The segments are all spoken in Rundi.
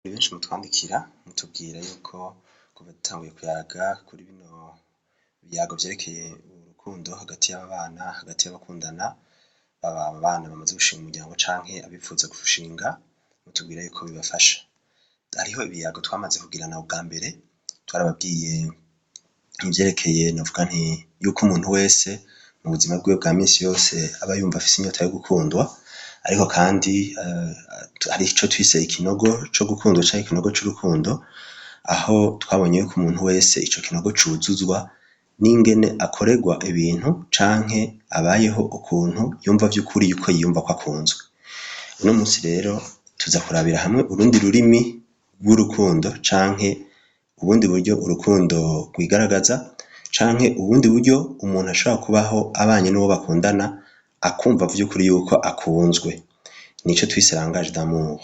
Ni benshi mutwandikira mutubwira yuko kuva dutanguye kuyaga kuri bino biyago vyerekeye urukundo hagati y'ababana, hagati y'abakundana, baba abana bamaze gushinga umuryango canke abifuza gushinga, mutubwira yuko bibafasha. Hariho ibiyago twamaze kugirana ubwa mbere, twarababwiye ivyerekeye novuga nti yuko umuntu wese mu buzima bwiwe bwa misi yose aba yumva afise inyota yo gukundwa, ariko kandi hari ico twise ikinogo co gukundwa canke ikinogo c'urukundo, aho twabonye yuko umuntu wese ico kinogo cuzuzwa n'ingene akorerwa ibintu canke abayeho ukuntu yumva vy'ukuri yuko yiyumva ko akunzwe. Uno musi rero tuza kurabira hamwe urundi rurimi rw'urukundo canke ubundi buryo urukundo rwigaragaza canke ubundi buryo umuntu ashobora kubaho abanye n'uwo bakundana akumva vy'ukuri yuko akunzwe. Nico twise langage d'amour.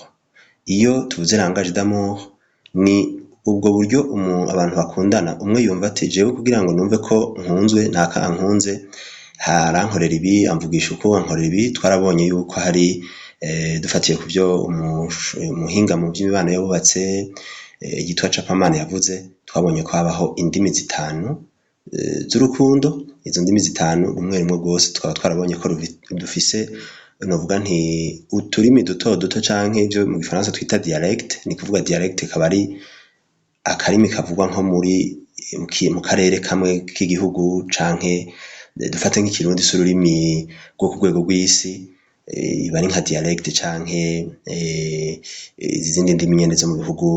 Iyo tuvuze langage d'amour ni ubwo buryo abantu bakundana, umwe yumva ati jewe kugira ngo numve ko nkunzwe naka ankunze, arankorera ibi, amvugisha uku, ankorera ibi. Twarabonye yuko hari dufatiye ku vyo umuhinga mu vy'imibano y'abubatse yitwa Chapman yavuze, twabonye ko habaho indimi zitanu z'urukundo. Izo ndimi zitanu rumwe rumwe rwose tukaba twarabonye ko dufise novuga nti uturimi duto duto canke ivyo mu gifaransa twita dialecte. Ni kuvuga dialecte ikaba ari akarimi kavugwa nko muri mu karere kamwe k'igihugu, canke dufate nk'ikirundi si ururimi rwo ku rwego rw'isi, iba ari nka dialecte canke izindi ndimi nyene zo mu bihugu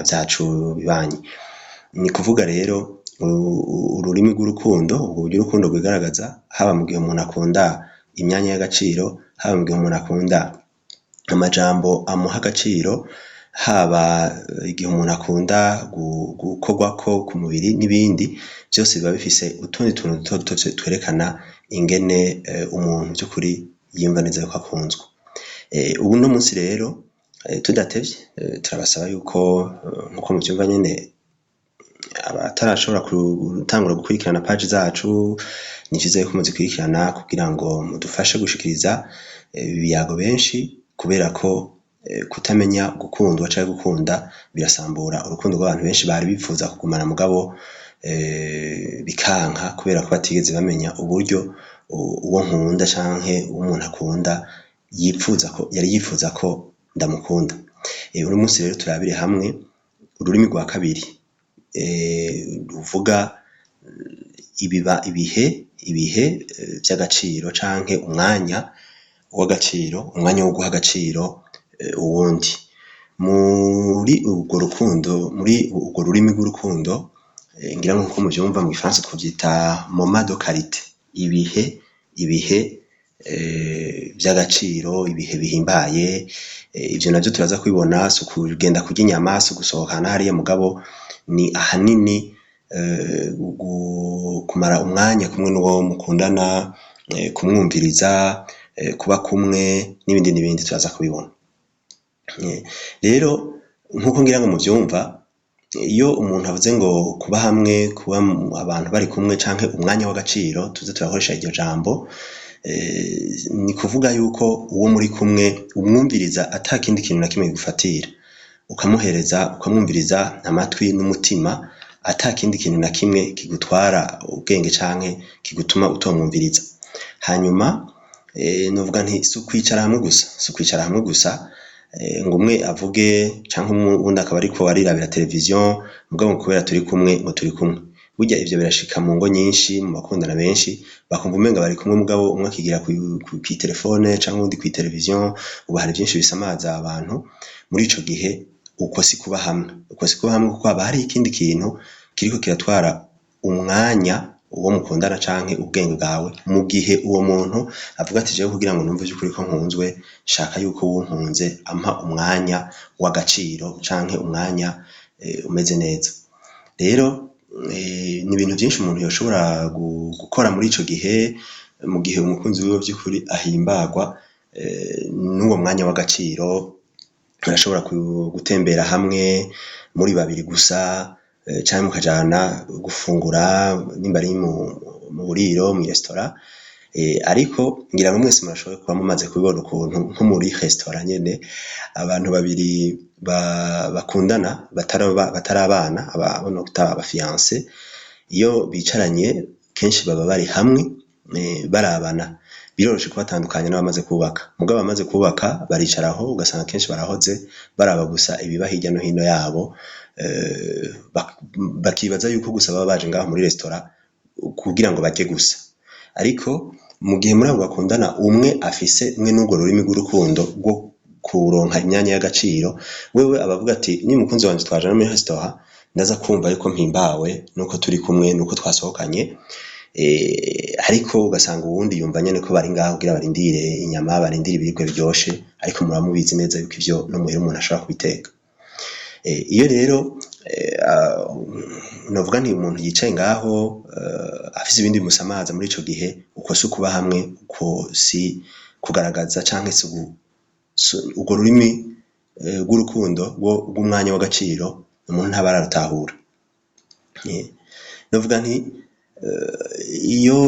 vyacu bibanyi. Ni kuvuga rero ururimi rw'urukundo, ubwo buryo urukundo rwigaragaza, haba mu gihe umuntu akunda imyanya y'agaciro, haba mu gihe umuntu akunda amajambo amuha agaciro, haba igihe umuntu akunda gukorwako ku mubiri n'ibindi vyose, biba bifise utundi tuntu duto duto twerekana ingene umuntu vy'ukuri yiyumva neza yuko akunzwe. Ubu no munsi rero tudatevye, turabasaba yuko nkuko muvyumva nyene, abatarashobora gutangura gukurikirana paji zacu, ni vyiza yuko muzikurikirana kugira ngo mudufashe gushikiriza ibiyago benshi, kubera ko kutamenya gukundwa canke gukunda birasambura urukundo rw'abantu benshi bari bipfuza kugumana, mugabo bikanka kubera ko batigeze bamenya uburyo uwo nkunda canke uwo umuntu akunda yipfuza ko yari yipfuza ko ndamukunda. Uno munsi rero turabire hamwe ururimi rwa kabiri ruvuga ibiba ibihe vy'agaciro canke umwanya w'agaciro, umwanya wo guha agaciro uwundi. Muri urwo rukundo, muri urwo rurimi rw'urukundo, ngira nkuko muvyumva mu gifaransa twovyita moment de qualité, ibihe vy'agaciro, ibihe bihimbaye. Ivyo navyo turaza kubibona, si ukugenda kurya inyama, si ugusohokana hariya, mugabo ni ahanini kumara umwanya kumwe n'uwo mukundana, kumwumviriza, kuba kumwe n'ibindi n'ibindi, turaza kubibona. Rero nkuko ngira ngo muvyumva, iyo umuntu avuze ngo kuba hamwe, kuba abantu bari kumwe canke umwanya w'agaciro, tuze turakoresha iryo jambo, ni kuvuga yuko uwo muri kumwe umwumviriza ata kindi kintu na kimwe kigufatira, ukamuhereza, ukamwumviriza amatwi n'umutima, ata kindi kintu na kimwe kigutwara ubwenge canke kigutuma utomwumviriza. Hanyuma novuga nti si ukwicara hamwe gusa, si ukwicara hamwe gusa ngo umwe avuge canke uwundi akaba ariko arirabira televiziyo, mugabo kubera turi kumwe ngo turi kumwe. Burya ivyo birashika mu ngo nyinshi, mu bakundana benshi, bakumva umenga bari kumwe, mugabo umwe akigira kw'iterefone canke uwundi kw'iteleviziyo. Ubu hari vyinshi bisamaza abantu. Muri ico gihe uko si kuba hamwe, uko si kuba hamwe, kuko haba hariho ikindi kintu kiriko kiratwara umwanya uwo mukundana canke ubwenge bwawe, mu gihe uwo muntu avuga ati jewe kugira ngo numve vy'ukuri ko nkunzwe, shaka yuko uwunkunze ampa umwanya w'agaciro canke umwanya umeze neza. Rero ni ibintu vyinshi umuntu yoshobora gukora muri ico gihe, mu gihe umukunzi wiwe vy'ukuri ahimbagwa n'uwo mwanya w'agaciro. Arashobora gutembera hamwe muri babiri gusa, canke mukajana gufungura nimba ari mu buriro, mw'iresitora. Ariko ngira ngo mwese murashoboye kuba mumaze kubibona ukuntu nko muri resitora nyene abantu babiri bakundana batarabana, abo nokwita aba fiancés, iyo bicaranye kenshi baba bari hamwe barabana, biroroshe kubatandukanya n'abamaze kubaka. Mugabo abamaze kubaka baricaraho ugasanga kenshi barahoze baraba gusa ibiba hirya no hino yabo, bakibaza yuko gusa baba baje ngaho muri resitora kugira ngo barye gusa. Ariko mu gihe muri abo bakundana umwe afise mwe n'urwo rurimi rw'urukundo rwo kuronka imyanya y'agaciro, wewe aba avuga ati ni mukunzi wanje twajana muri resitora, ndaza kumva yuko mpimbawe nuko turi kumwe nuko twasohokanye. Ariko ugasanga uwundi yumva nyene ko bari ngaho kugira barindire inyama, barindire ibiribwa biryoshe, ariko muraba mubizi neza yuko ivyo no muhira umuntu ashobora kubiteka. Iyo rero novuga nti umuntu yicaye ngaho afise ibindi bimusamaza muri ico gihe, uko si ukuba hamwe, uko si kugaragaza canke si urwo rurimi rw'urukundo rw'umwanya w'agaciro, umuntu ntaba ararutahura. Novuga nti iyo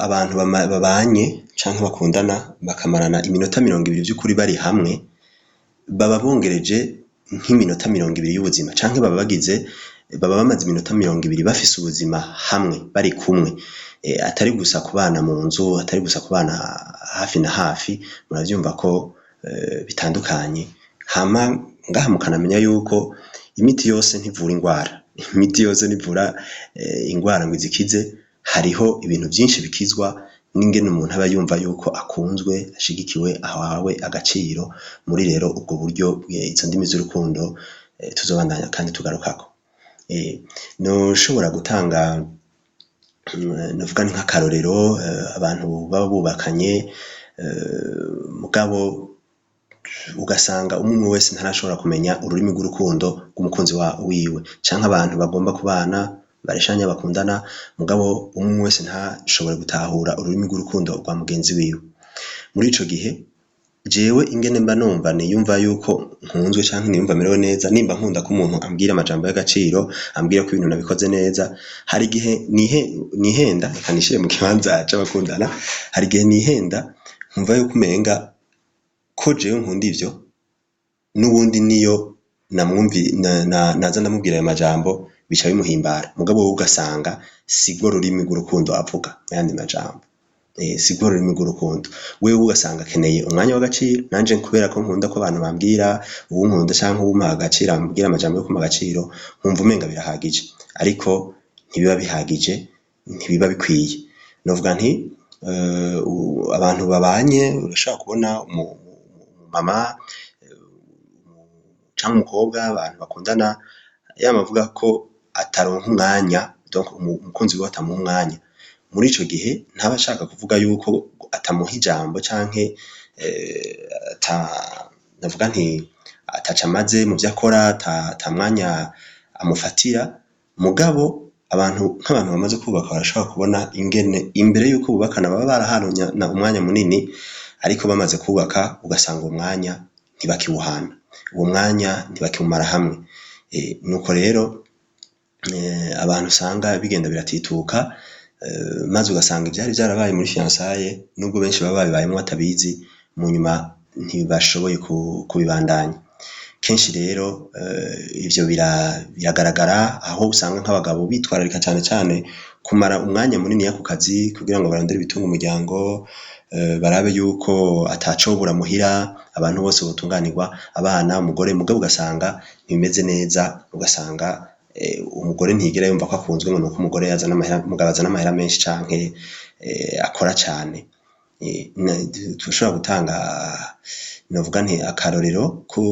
abantu babanye canke bakundana bakamarana iminota 20 vy'ukuri bari hamwe, baba bongereje nk'iminota 20 y'ubuzima, canke baba bamaze iminota 20 bafise ubuzima hamwe bari kumwe, atari gusa kubana mu nzu, atari gusa kubana hafi na hafi. Muravyumva ko bitandukanye. Hama ngaha mukanamenya yuko imiti yose ntivura ingwara, imiti yose ntivura ingwara ngo izikize. Hariho ibintu vyinshi bikizwa n'ingene umuntu aba yumva yuko akunzwe, ashigikiwe, ahawe agaciro. Muri rero ubwo buryo izo ndimi z'urukundo tuzobandanya kandi tugarukako. Noshobora gutanga novuga ni nk'akarorero, abantu baba bubakanye, mugabo ugasanga umwe umwe wese ntarashobora kumenya ururimi rw'urukundo rw'umukunzi wiwe, canke abantu bagomba kubana bareshanya bakundana, mugabo umwe wese ntashobore gutahura ururimi rw'urukundo rwa mugenzi wiwe. Muri ico gihe jewe ingene mba numva niyumva yuko nkunzwe canke niyumva merewe neza, nimba nkunda ko umuntu ambwira amajambo y'agaciro, ambwira ko ibintu nabikoze neza, hari igihe nihenda, reka nishire mu kibanza c'abakundana, hari igihe nihenda nkumva yuko umenga ko jewe nkunda ivyo, n'ubundi niyo naza ndamubwira ayo majambo bica bimuhimbara. Mugabo wewe ugasanga sirwo rurimi rw'urukundo avuga, muyandi majambo sirwo rurimi rw'urukundo. Wewe ugasanga akeneye umwanya w'agaciro, nanje kubera ko nkunda ko abantu bambwira uwunkunda canke uwumpa agaciro ambwira amajambo yo kumpa agaciro, nkumva umenga birahagije, ariko ntibiba bihagije, ntibiba bikwiye. Novuga nti abantu babanye, urashobora kubona umumama canke umukobwa, abantu bakundana, yama avuga ko ataronka umwanya, donc umukunzi wiwe atamuha umwanya. Muri ico gihe ntaba ashaka kuvuga yuko atamuha ijambo canke novuga nti ataco amaze mu vyo akora, ata mwanya amufatira. Mugabo abantu nk'abantu bamaze kubaka barashobora kubona ingene imbere yuko bubakana baba baraharana umwanya munini, ariko bamaze kubaka ugasanga uwo mwanya ntibakiwuhana, uwo mwanya ntibakiwumara hamwe. Nuko rero abantu usanga bigenda biratituka, maze ugasanga ivyari vyarabaye muri fiançailles, nubwo benshi baba babibayemwo batabizi, mu nyuma ntibashoboye kubibandanya. Kenshi rero ivyo biragaragara aho usanga nk'abagabo bitwararika cane cane kumara umwanya muniniya ku kazi kugira ngo barondere ibitunga umuryango, barabe yuko atacobura muhira, abantu bose botunganirwa, abana, umugore. Mugabo ugasanga ntibimeze neza, ugasanga umugore ntiyigera yumva ko akunzwe ngo nuko umugore yazana amahera, umugabo azana amahera menshi canke akora cane. Turashobora gutanga novuga nti akarorero ku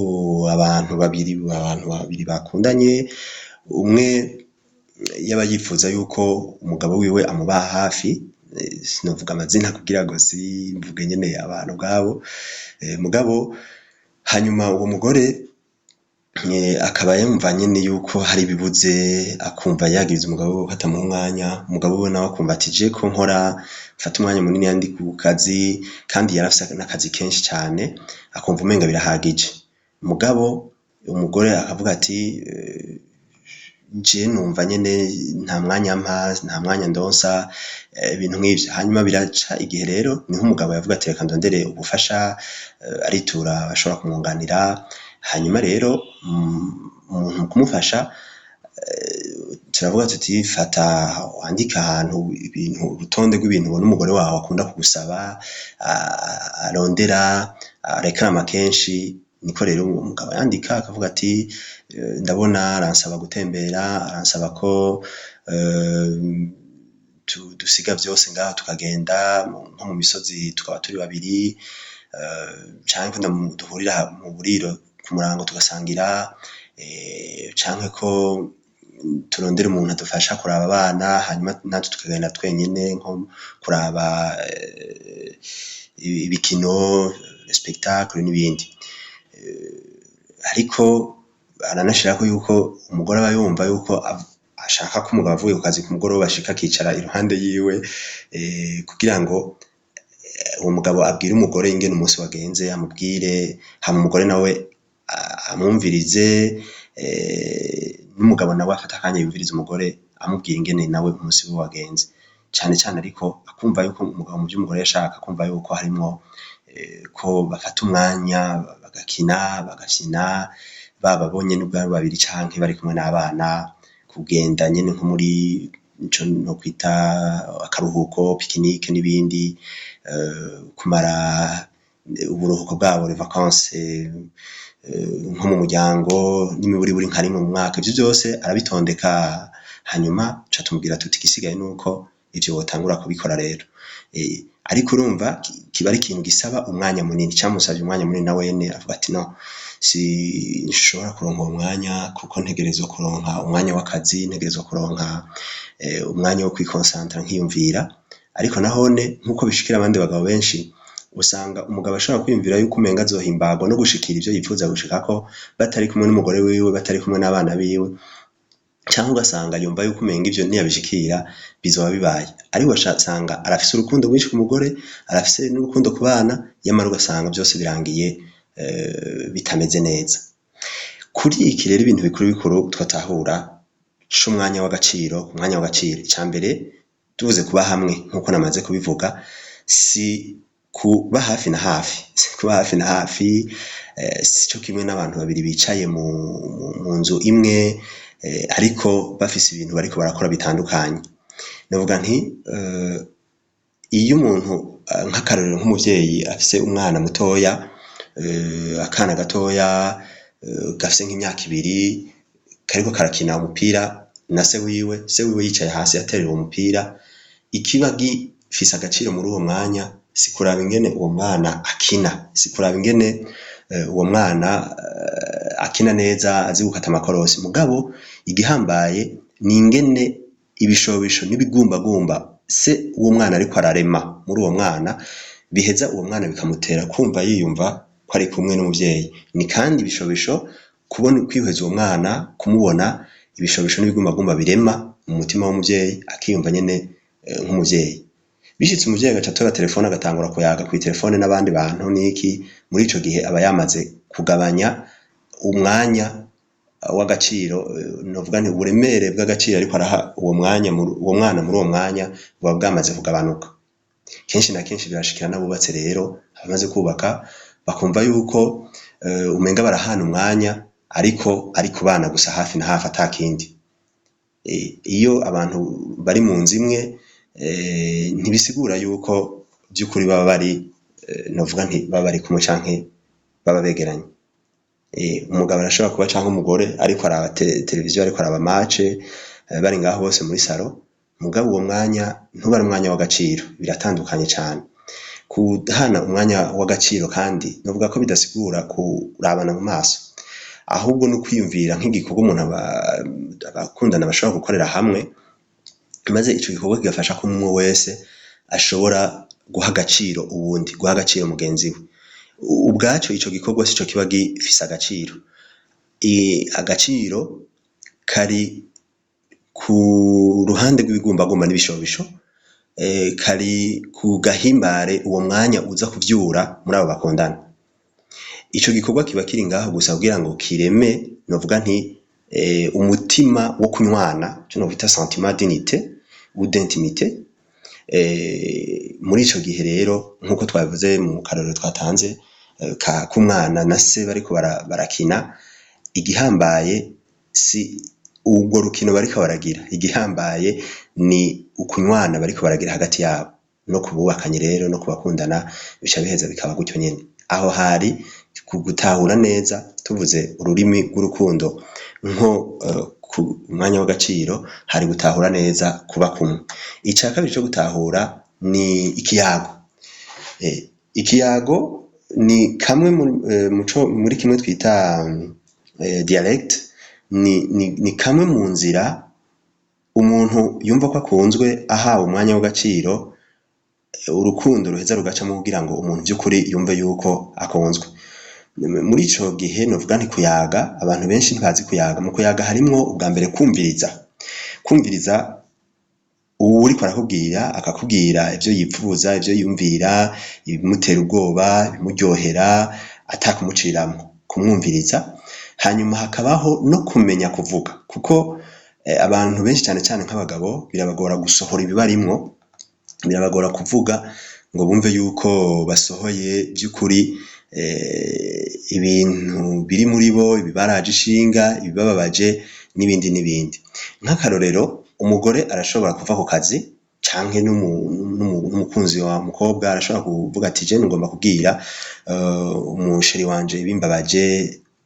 abantu babiri bakundanye, umwe yaba yifuza yuko umugabo wiwe amuba hafi, sinovuga amazina kugira ngo simvuge nyene abantu ubwabo, mugabo hanyuma uwo mugore akaba yumva nyene yuko hari ibibuze, akumva yagiriza umugabo wiwe ko atamuha umwanya. Umugabo wiwe nawe akumva ati je ko nkora mfata umwanya munini ndi ku kazi, kandi yarafise n'akazi kenshi cane, akumva umenga birahagije. Mugabo umugore akavuga ati Je numva nyene nta mwanya ampa, nta mwanya ndonsa, ibintu nk'ivyo. Hanyuma biraca igihe rero niho umugabo yavuga ati: "Reka ndondere ubufasha." Aritura bashobora kumwunganira. Hanyuma rero umuntu mu kumufasha, turavuga tuti: "Fata wandike ahantu ibintu, urutonde rw'ibintu ubona umugore wawe akunda kugusaba, arondera, areklama kenshi." Niko rero uwo mugabo yandika akavuga ati: "Ndabona aransaba gutembera, aransaba ko dusiga vyose ngaho tukagenda nko mu misozi tukaba turi babiri, canke duhurira mu buriro ku murango tugasangira, canke ko turondera umuntu adufasha kuraba abana, hanyuma natwe tukagenda twenyene nko kuraba ibikino, spectacle n'ibindi." Ariko aranashirako yuko umugore aba yumva yuko ashaka ko umugabo avuye ku kazi ku mugoroba ashika akicara iruhande yiwe, kugira ngo uwo mugabo abwire umugore ingene umunsi wagenze, amubwire, hama umugore nawe amwumvirize, n'umugabo nawe afate akanya yumvirize umugore amubwira ingene nawe umunsi wiwe wagenze. Cane cane ariko akumva yuko umugabo mu vy'umugore yashaka akumva yuko harimwo ko bafata umwanya bagakina, bagafyina, baba bonyene ubwabo babiri canke bari kumwe n'abana, kugenda nyene nko muri ico nokwita akaruhuko, pique-nique n'ibindi, kumara uburuhuko bwabo, les vacances, nko mu muryango n'imiburiburi nka rimwe mu mwaka. Ivyo vyose arabitondeka. Hanyuma tuca tumubwira tuti: "Igisigaye nuko ivyo wotangura kubikora rero." Ariko urumva kiba ari ikintu gisaba umwanya munini, camusavye umwanya munini. Na wene avuga ati: "No, sinshobora kuronka uwo mwanya kuko ntegerezwa kuronka umwanya w'akazi, ntegerezwa kuronka umwanya wo kwikonsantra nkiyumvira." Ariko nahone, nkuko bishikira abandi bagabo benshi, usanga umugabo ashobora kwiyumvira yuko umenga azohimbagwa no gushikira ivyo yipfuza gushikako batari kumwe n'umugore wiwe, batari kumwe n'abana biwe, canke ugasanga yumva yuko umenga ivyo niyabishikira bizoba bibaye. Ariko ugasanga arafise urukundo rwinshi ku mugore, arafise n'urukundo ku bana, yamara ugasanga vyose birangiye bitameze neza. Kuri iki rero, ibintu bikuru bikuru twatahura c'umwanya w'agaciro, umwanya w'agaciro, ica mbere tuvuze kuba hamwe, nkuko namaze kubivuga, si kuba hafi na hafi, si kuba hafi na hafi, sico kimwe n'abantu babiri bicaye mu nzu imwe, ariko bafise ibintu bariko barakora bitandukanye. Novuga nti iyo umuntu, nk'akarorero, nk'umuvyeyi afise umwana mutoya, akana gatoya gafise nk'imyaka 2, kariko karakina umupira na se wiwe, se wiwe yicaye hasi aterera uwo mupira, ikiba gifise agaciro muri uwo mwanya si kuraba ingene uwo mwana akina, si kuraba ingene uwo mwana akina neza, azi gukata amakorosi. Mugabo igihambaye ni ingene ibishobisho n'ibigumbagumba se w'uwo mwana ariko ararema muri uwo mwana biheza uwo mwana bikamutera kumva yiyumva ko ari kumwe n'umuvyeyi. Ni kandi ibishobisho kubona, kwihweza uwo mwana, kumubona, ibishobisho n'ibigumbagumba birema mu mutima w'umuvyeyi, akiyumva nyene nk'umuvyeyi. Bishitse umuvyeyi agaca atora telefone, agatangura kuyaga kw'itelefone n'abandi bantu n'iki, muri ico gihe aba yamaze kugabanya umwanya w'agaciro. Novuga nti uburemere bw'agaciro ariko araha uwo mwanya, uwo mwana muri uwo mwanya, buba bwamaze kugabanuka. Kenshi na kenshi birashikira n'abubatse rero, abamaze kubaka, bakumva yuko umenga barahana umwanya, ariko ari ku bana gusa, hafi na hafi, atakindi. Iyo abantu bari mu nzu imwe, ntibisigura yuko vy'ukuri baba bari, novuga nti baba bari kumwe canke baba begeranye. Umugabo arashobora kuba canke umugore ariko araba televiziyo, ariko araba match, bari ngaho bose muri salon, mugabo uwo mwanya ntuba ari umwanya w'agaciro. Biratandukanye cane kuhana umwanya w'agaciro. Kandi novuga ko bidasigura kurabana mu maso, ahubwo no kwiyumvira nk'igikorwa umuntu, abakundana bashobora gukorera hamwe, maze ico gikorwa kigafasha ko umwe wese ashobora guha agaciro uwundi, guha agaciro mugenzi we. Ubwaco ico gikorwa sico kiba gifise agaciro. Agaciro kari ku ruhande rw'ibigumbagumba n'ibishobisho, kari ku gahimbare uwo mwanya uza kuvyura muri abo bakundana. Ico gikorwa kiba kiri ngaho gusa kugira ngo kireme, novuga nti Umutima wo kunywana, ico nokwita sentiment d'unité ou d'intimité. Muri ico gihe rero, nk'uko twabivuze mu karorero twatanze k'umwana na se bariko barakina, igihambaye si urwo rukino bariko baragira, igihambaye ni ukunywana bariko baragira hagati yabo. No kububakanye rero, no kubakundana, bica biheza bikaba gutyo nyene. Aho hari gutahura neza, tuvuze ururimi rw'urukundo nko ku mwanya w'agaciro, hari gutahura neza kuba kumwe. Ica kabiri co gutahura ni ikiyago. Ikiyago ni kamwe muco muri kimwe twita dialecte, ni kamwe mu nzira umuntu yumva ko akunzwe ahawe umwanya w'agaciro, urukundo ruheza rugacamo kugira ngo umuntu vy'ukuri yumve yuko akunzwe. Muri ico gihe novuga nti kuyaga, abantu benshi ntibazi kuyaga. Mu kuyaga harimwo ubwa mbere kumviriza, kumviriza uwuriko arakubwira, akakubwira ivyo yipfuza, ivyo yiyumvira, ibimutera ubwoba, ibimuryohera, atakumuciramwo, kumwumviriza. Hanyuma hakabaho no kumenya kuvuga, kuko abantu benshi, cane cane nk'abagabo, birabagora gusohora ibibarimwo, birabagora kuvuga ngo bumve yuko basohoye vy'ukuri ibintu biri muri bo, ibibaraje ishinga, ibibababaje n'ibindi n'ibindi. Nk'akarorero, umugore arashobora kuva ku kazi, canke n'umukunzi wa mukobwa arashobora kuvuga ati: "Je ngomba kubwira umu chéri wanje ibimbabaje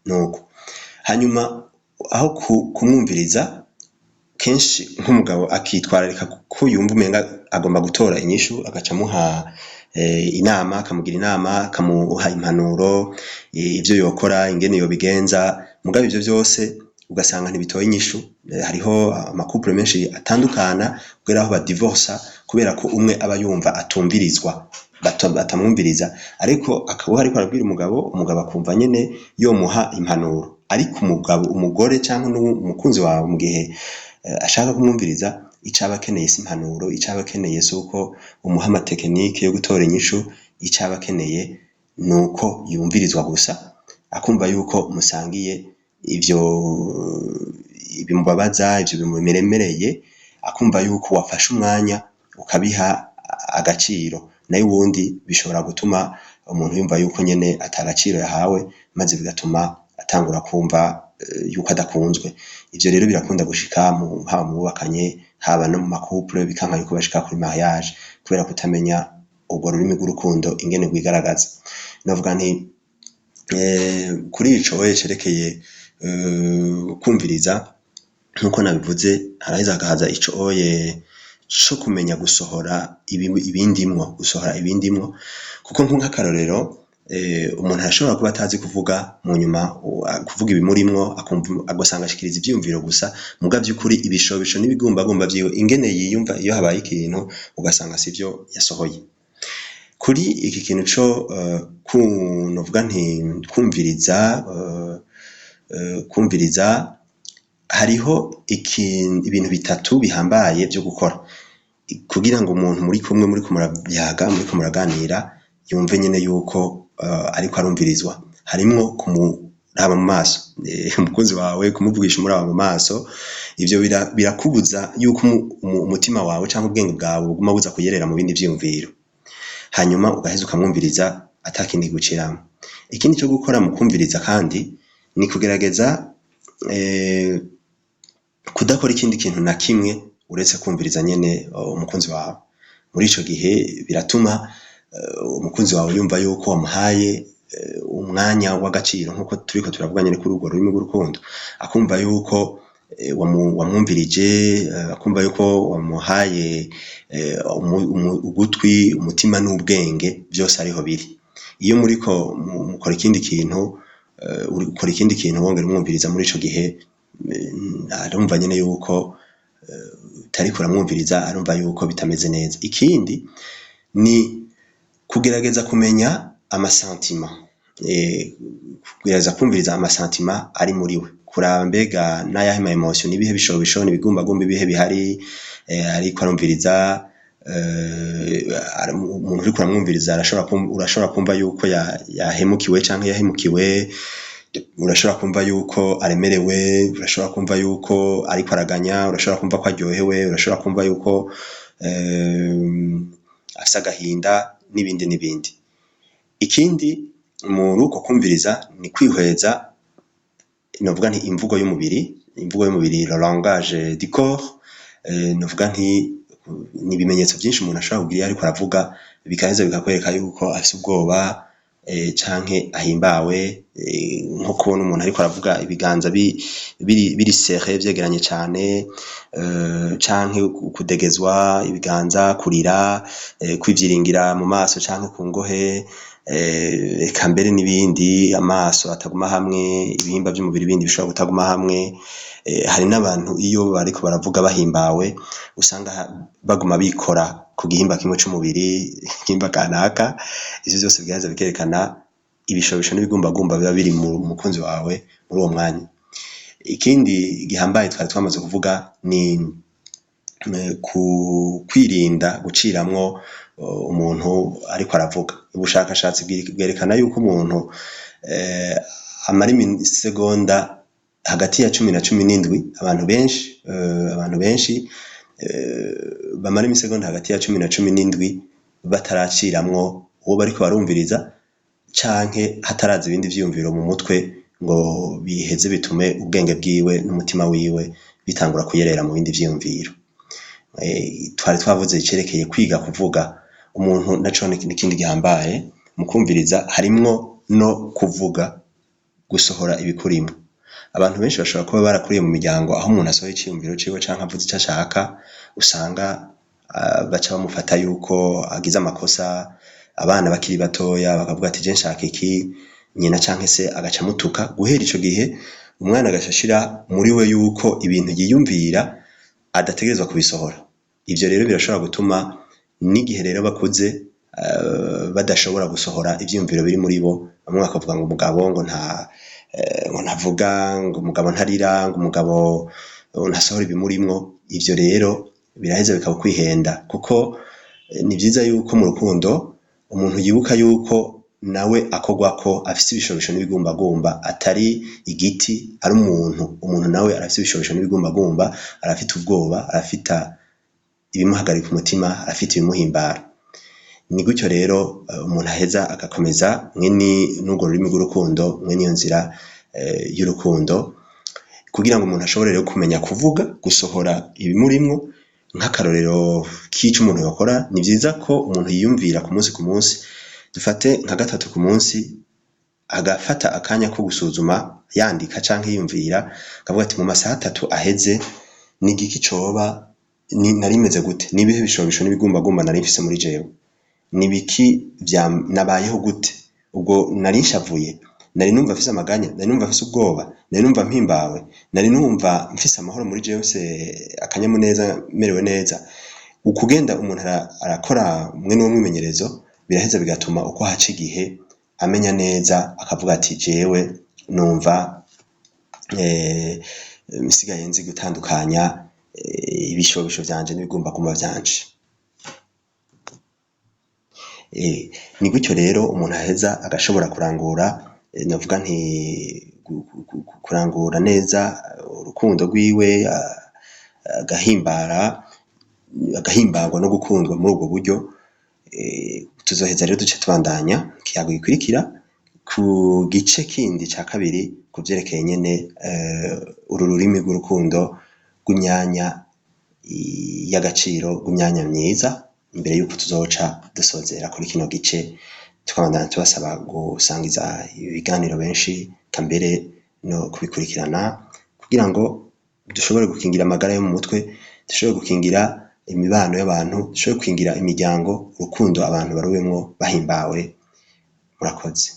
nuko." Hanyuma aho kumwumviriza, kenshi nk'umugabo akitwararika ko yumva umenga agomba gutora inyishu, agaca amuha inama, akamugira inama, akamuha impanuro, ivyo yokora, ingene yobigenza. Mugabo ivyo vyose ugasanga ntibitoye inyishu. Hariho ama couples menshi atandukana kubera aho badivorsa, kubera ko umwe aba yumva atumvirizwa, batamwumviriza, ariko akaba ariko arabwira umugabo, umugabo akumva nyene yomuha impanuro. Ariko umugabo, umugore canke n'umukunzi wawe, mu gihe ashaka kumwumviriza, ico aba akeneye si impanuro, ico aba akeneye si uko umuha ama techniques yo gutora inyishu, ico aba akeneye nuko yumvirizwa gusa, akumva yuko musangiye ivyo bimubabaza, ivyo bimuremereye, akumva yuko wafashe umwanya ukabiha agaciro. Nayo ubundi bishobora gutuma umuntu yumva yuko nyene ata gaciro yahawe, maze bigatuma atangura kumva yuko adakunzwe. Ivyo rero birakunda gushika haba mu bubakanye, haba no mu ma couples, bikanka yuko bashika kuri mariage kubera kutamenya urwo rurimi rw'urukundo ingene rwigaragaza. Novuga nti kuri ico cerekeye kumviriza, nkuko nabivuze, haraheza hakaza ico oye co kumenya gusohora ibindimwo, gusohora ibindimwo, kuko nk'akarorero, umuntu arashobora kuba atazi kuvuga, mu nyuma kuvuga ibimurimwo, akumva agasanga ashikiriza ivyiyumviro gusa, muga vy'ukuri ibishobisho n'ibigumbagumba vyiwe, ingene yiyumva iyo habaye ikintu, ugasanga sivyo yasohoye. Kuri iki kintu co novuga nti kumviriza, kumviriza, hariho ibintu bitatu bihambaye vyo gukora kugira ngo umuntu muri kumwe, muriko murayaga, muriko muraganira, yumve nyene yuko ariko arumvirizwa. Harimwo kumuraba mu maso, umukunzi wawe, kumuvugisha umuraba mu maso. Ivyo birakubuza yuko umutima wawe canke ubwenge bwawe buguma buza kuyerera mu bindi vyiyumviro. Hanyuma ugaheza ukamwumviriza atakindi guciramwo. Ikindi co gukora mu kumviriza kandi ni kugerageza kudakora ikindi kintu na kimwe uretse kumviriza nyene umukunzi wawe. Muri ico gihe biratuma umukunzi wawe yumva yuko wamuhaye umwanya w'agaciro, nkuko turiko turavuga nyene kuri urwo rurimi rw'urukundo, akumva yuko wamwumvirije, akumva yuko wamuhaye ugutwi, umutima n'ubwenge vyose ariho biri. Iyo muriko mukora ikindi kintu, ukora ikindi kintu wongera umwumviriza, muri ico gihe arumva nyene yuko utariko uramwumviriza, arumva yuko bitameze neza. Ikindi ni kugerageza kumenya ama sentiments, kugerageza kumviriza ama sentiments ari muri we, kuraba mbega n'ayahe ma émotions, n'ibihe bishobisho, n'ibigumbagumba ibihe bihari ariko arumviriza. Umuntu uriko uramwumviriza urashobora kumva yuko yahemukiwe canke yahemukiwe, Urashobora kumva yuko aremerewe, urashobora kumva yuko ariko araganya, urashobora kumva ko aryohewe, urashobora kumva yuko afise agahinda n'ibindi n'ibindi. Ikindi muri uko kumviriza ni kwihweza, novuga nti imvugo y'umubiri, imvugo y'umubiri, le langage du corps, novuga nti ni ibimenyetso vyinshi umuntu ashobora kugira iyo ariko aravuga, bigaheza bikakwereka yuko afise ubwoba canke ahimbawe, nko kubona umuntu ariko aravuga ibiganza biri serré, vyegeranye cane, canke kudegezwa ibiganza, kurira, kwivyiringira mu maso canke ku ngohe, eka mbere n'ibindi, amaso ataguma hamwe, ibihimba vy'umubiri bindi bishobora kutaguma hamwe. Hari n'abantu iyo bariko baravuga bahimbawe usanga baguma bikora ku gihimba kimwe c'umubiri, igihimba kanaka. Ivyo vyose bigaheza bikerekana ibishobisho n'ibigumbagumba biba biri mu mukunzi wawe muri uwo mwanya. Ikindi gihambaye twari twamaze kuvuga ni ku kwirinda guciramwo umuntu ariko aravuga. Ubushakashatsi bwerekana yuko umuntu amara imisegonda hagati ya 10 na 17, abantu benshi bamara imisegonda hagati ya 10 na 17 bataraciramwo uwo bariko barumviriza, canke hataraza ibindi vyiyumviro mu mutwe ngo biheze bitume ubwenge bwiwe n'umutima wiwe bitangura kuyerera mu bindi vyiyumviro. Twari twavuze icerekeye kwiga kuvuga. Umuntu naco n'ikindi gihambaye mu kumviriza, harimwo no kuvuga, gusohora ibikurimwo. Abantu benshi bashobora kuba barakuriye mu miryango aho umuntu asohoye iciyumviro ciwe canke avuze ico ashaka, usanga baca bamufata yuko agize amakosa. Abana bakiri batoya bakavuga ati: "Je nshaka iki", nyina canke se agaca amutuka. Guhera ico gihe umwana agaca ashira muri we yuko ibintu yiyumvira adategerezwa kubisohora. Ivyo rero birashobora gutuma n'igihe rero bakuze badashobora gusohora ivyiyumviro biri muri bo. Bamwe bakavuga ngo umugabo ngo nta ngo ntavuga, ngo umugabo ntarira, ngo umugabo ntasohora ibimurimwo. Ivyo rero biraheza bikaba kwihenda, kuko ni vyiza yuko mu rukundo umuntu yibuka yuko nawe akorwako, afise ibishobisho n'ibigumbagumba, atari igiti, ari umuntu. Umuntu nawe arafise ibishobisho n'ibigumbagumba, arafite ubwoba, arafita ibimuhagarika umutima, arafite ibimuhimbara. Ni gutyo rero umuntu aheza agakomeza mwene n'urwo rurimi rw'urukundo, mwene iyo nzira y'urukundo, kugira ngo umuntu ashobore rero kumenya kuvuga, gusohora ibimurimwo. Nk'akarorero k'ico umuntu yokora, ni vyiza ko umuntu yiyumvira ku munsi ku munsi, dufate nka gatatu ku munsi, agafata akanya ko gusuzuma, yandika canke yiyumvira, akavuga ati: "Mu masaha 3 aheze ni igiki coba nari meze gute? Nibihe bishobisho n'ibigumbagumba nari mfise muri jewe? Nibiki nabayeho gute? Ubwo nari nshavuye, nari numva mfise amaganya, nari numva mfise ubwoba, nari numva mpimbawe, nari numva mfise amahoro muri jewe, mfise akanyamuneza, merewe neza." Ukugenda umuntu arakora mwene uwo mwimenyerezo biraheza bigatuma uko haca igihe amenya neza, akavuga ati: "Jewe numva nsigaye nzi gutandukanya ibishobisho vyanje n'ibigumbagumba vyanje." Ni gutyo rero umuntu aheza agashobora kurangura, navuga nti kurangura neza urukundo rwiwe, agahimbara, agahimbarwa no gukundwa muri ubwo buryo. Tuzoheza rero duce tubandanya ikiyago gikurikira ku gice kindi ca kabiri ku vyerekeye nyene uru rurimi rw'urukundo rw'imyanya y'agaciro, rw'imyanya myiza, imbere yuko tuzoca dusozera kuri kino gice. Tukabandanya tubasaba gusangiza ibiganiro benshi, eka mbere no kubikurikirana, kugira ngo dushobore gukingira amagara yo mu mutwe, dushobore gukingira imibano y'abantu, dushobore gukingira imiryango, urukundo abantu barubemwo bahimbawe. Murakoze.